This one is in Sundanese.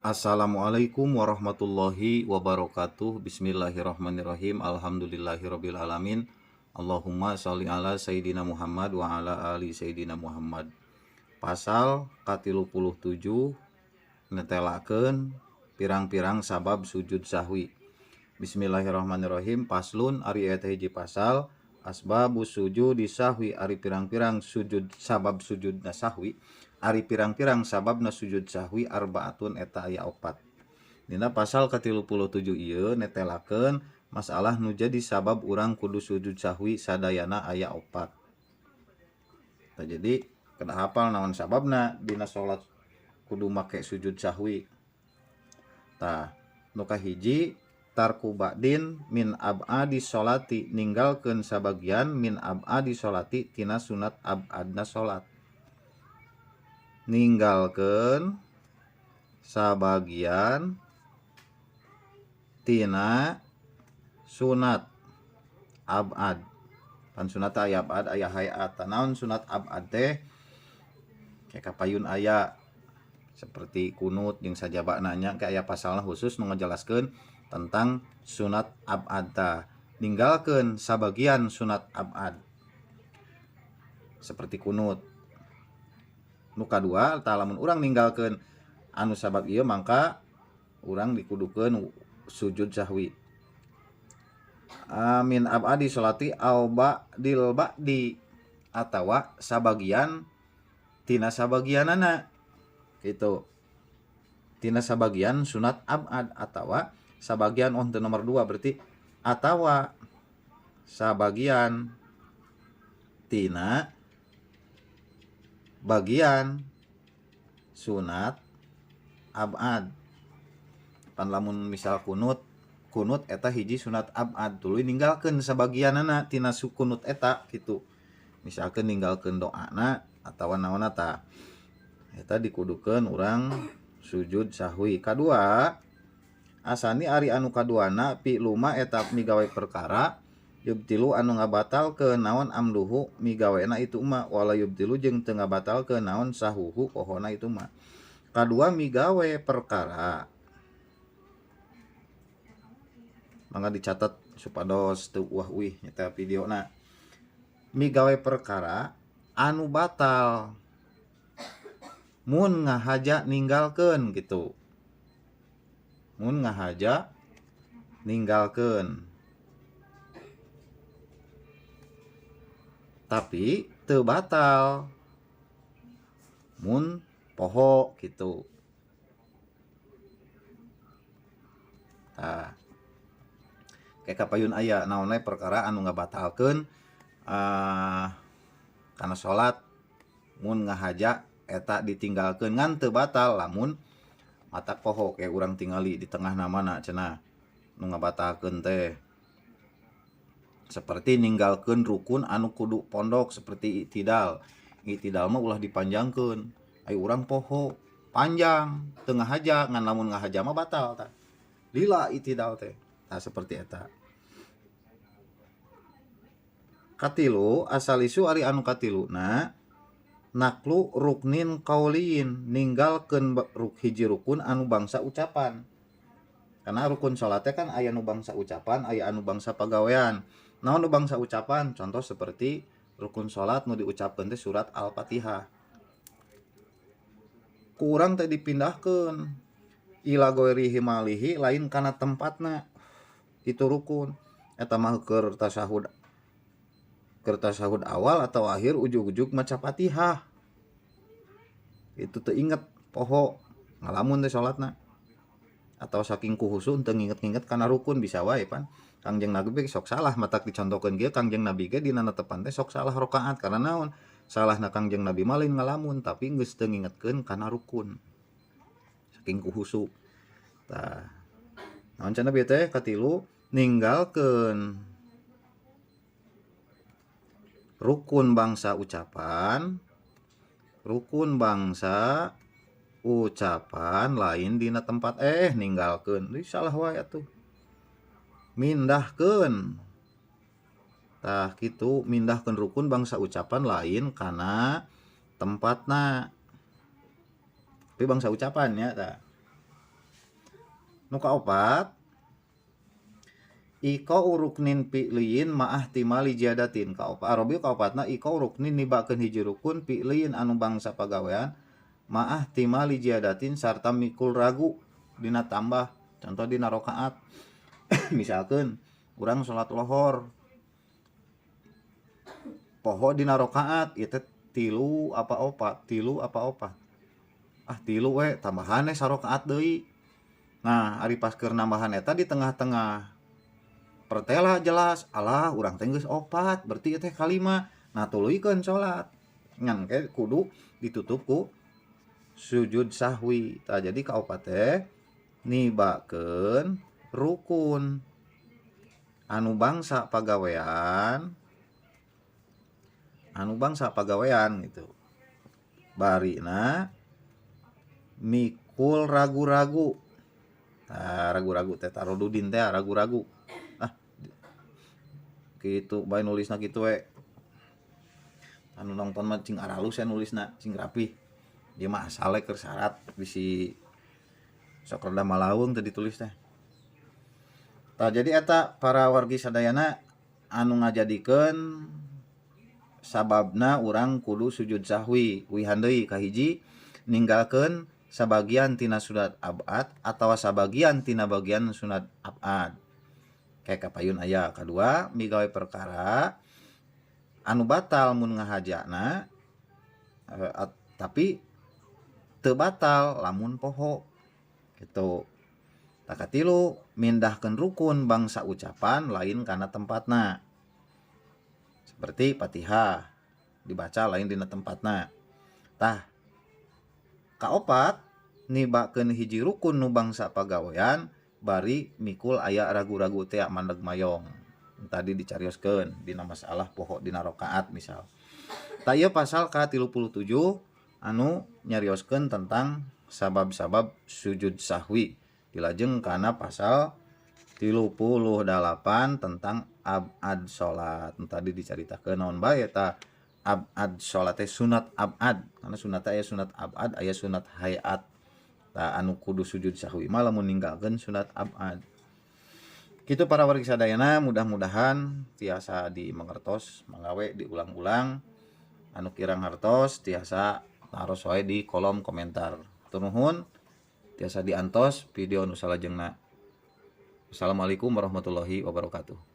Assalamualaikum warahmatullahi wabarakatuh. Bismillahirrahmanirrahim. Alhamdulillahirabbil alamin. Allahumma sholli ala sayidina Muhammad wa ala ali sayidina Muhammad. Pasal ka-37 netelakeun pirang-pirang sabab sujud sahwi. Bismillahirrahmanirrahim. Paslun ari eta hiji pasal asbabus sujudi sahwi ari pirang-pirang sujud sabab sujudna sahwi. Ari pirang-pirang sababna sujud sahwi arbaatun eta aya opat. Dina pasal ka-37 ieu netelakeun masalah nu jadi sabab urang kudu sujud sahwi sadayana aya opat. Tah jadi kedah hafal naon sababna dina salat kudu make sujud sahwi. Tah nu kahiji tarku ba'din min ab'adi sholati ninggalkeun sabagian min ab'adi sholati tina sunat ab'adna salat. Ninggalkeun sabagian tina sunat ab'ad. Pan sunat aya ab'ad aya hayat. Naon sunat ab'ad teh? Kayak kapayun aya seperti kunut jeung sajabana nya kayak aya pasalna khusus nu ngajelaskeun tentang sunat ab'ad tah. Ninggalkeun sabagian sunat ab'ad seperti kunut. Nu kadua tah lamun urang ninggalkeun anu sabab ieu mangka urang dikudukeun sujud sahwi. Amin abadi sholati au ba'dil ba'di atawa sabagian tina sabagianana gitu. Tina sabagian sunat abad atawa sabagian oh teu nomor 2 berarti atawa sabagian tina bagian sunat abad. Pan lamun misal kunut, kunut eta hiji sunat abad tuluy ninggalkeun sabagianana tina kunut eta kitu. Misalkeun ninggalkeun doana atawa naonna tah. Eta dikudukeun urang sujud sahwi. Kadua asani ari anu kaduana pi luma eta migawe perkara yubtilu anu ngabatalkeun naon amduhu migawena itu ma wala yubtilu jeung teu ngabatalkeun naon sahuhu pohona itu ma. Kadua migawe perkara mangga dicatat supados teu uah uih nyata videona. Migawe perkara anu batal mun ngahaja ninggalkeun gitu. Mun ngahaja ninggalkeun tapi teu batal mun poho gitu. Tah kayak kapayun aya naon we perkara anu ngabatalkeun kana salat mun ngahaja eta ditinggalkeun ngan teu batal lamun matak poho kayak urang tingali di tengah namana cenah nu ngabatalkeun teh seperti ninggalkeun rukun anu kudu pondok seperti i'tidal. I'tidal mah ulah dipanjangkeun. Ai urang poho panjang teu ngahaja ngan lamun ngahaja mah batal tah. Lila i'tidal teh. Tah seperti eta. Katilu asalisu ari anu katiluna naklu ruknin qauliin ninggalkeun hiji rukun anu bangsa ucapan. Karena rukun salat teh kan aya nu bangsa ucapan, aya anu bangsa pagawean. Naon nu bangsa ucapan? Contoh seperti rukun salat nu diucapkeun teh surat Al-Fatihah. Ku urang teh dipindahkeun ila ghairihi malihi lain kana tempatna. Itu rukun. Eta mah keur tasyahud. Keur tasyahud awal atau akhir ujug-ujug maca Fatihah. Itu teu inget poho ngalamun teh salatna. Atau saking kuhusu teu nginget-nginget kana rukun bisa wae pan. Kangjeng Nabi ge sok salah matak dicontohkeun ge Kangjeng Nabi ge dina netepan teh sok salah rakaat karena naon? Salahna Kangjeng Nabi mah lain ngalamun tapi geus teu ngingetkeun kana rukun. Saking kuhusu. Tah. Naon cenah bieu teh katilu ninggalkeun rukun bangsa ucapan, rukun bangsa ucapan lain dina tempat ninggalkeun. Deui salah wae atuh. Mindahkeun. Tah kitu mindahkeun rukun bangsa ucapan lain kana tempatna. Tapi bangsa ucapan ya tah. Nu kaopat iko ruknin fi'liyin ma'ah timali jadatin. Kaopat arabi kaopatna iko ruknin nibakeun hiji rukun fi'liyin anu bangsa pagawean ma'ah timali jadatin sarta mikul ragu dina tambah. Contoh dina rakaat. Misalkeun urang salat lohor poho dina rakaat ieu teh tilu apa opat, tilu apa opat. Ah tilu we tambahan we sarakaat deui. Nah, ari pas keur nambahan eta di tengah-tengah pertela jelas, alah urang teh geus opat, berarti ieu teh kalima. Nah, tuluykeun salat. Ngan ke kudu ditutup ku sujud sahwi. Tah jadi kaopat teh nibakeun rukun anu bangsa pagawean, anu bangsa pagawean gitu. Barina mikul ragu-ragu. Nah, ragu-ragu teh tarodudin teh ragu-ragu. Ah kitu bae nulisna kitu we. Anu nonton mah cing aralus ya nulisna, cing rapih. Dia mah asale keur syarat bisi sok rada malaung teh ditulis teh. Tah jadi eta para wargi sadayana anu ngajadikeun sababna urang kudu sujud sahwi. Uihan deui kahiji ninggalkeun sabagian tina sunat abad atawa sabagian tina bagian sunat abad. Kayak kapayun aya. Kadua migawe perkara anu batal mun ngahajana tapi teu batal lamun poho gitu. Tah katilu mindahkeun rukun bangsa ucapan lain kana tempatna. Seperti Fatihah dibaca lain dina tempatna. Tah kaopat nibakeun hiji rukun nu bangsa pagawean bari mikul aya ragu-ragu teh mandeg mayong. Tadi dicarioskeun dina masalah poho dina rakaat misal. Tah ieu pasal ka-37 anu nyarioskeun tentang sabab-sabab sujud sahwi. Dilajeng kana pasal 38 tentang abad salat. Tadi dicaritakeun naon bae eta abad salat teh sunat abad. Karena sunat aya sunat abad, aya sunat hayat. Tah anu kudu sujud sahwi mah lamun ninggalkeun sunat abad. Kitu para wargi sadayana, mudah-mudahan tiasa dimengertos, manggawe diulang-ulang. Anu kirang hartos tiasa taros wae di kolom komentar. Hatur nuhun, tiasa diantos video nu salajengna. Assalamualaikum warahmatullahi wabarakatuh.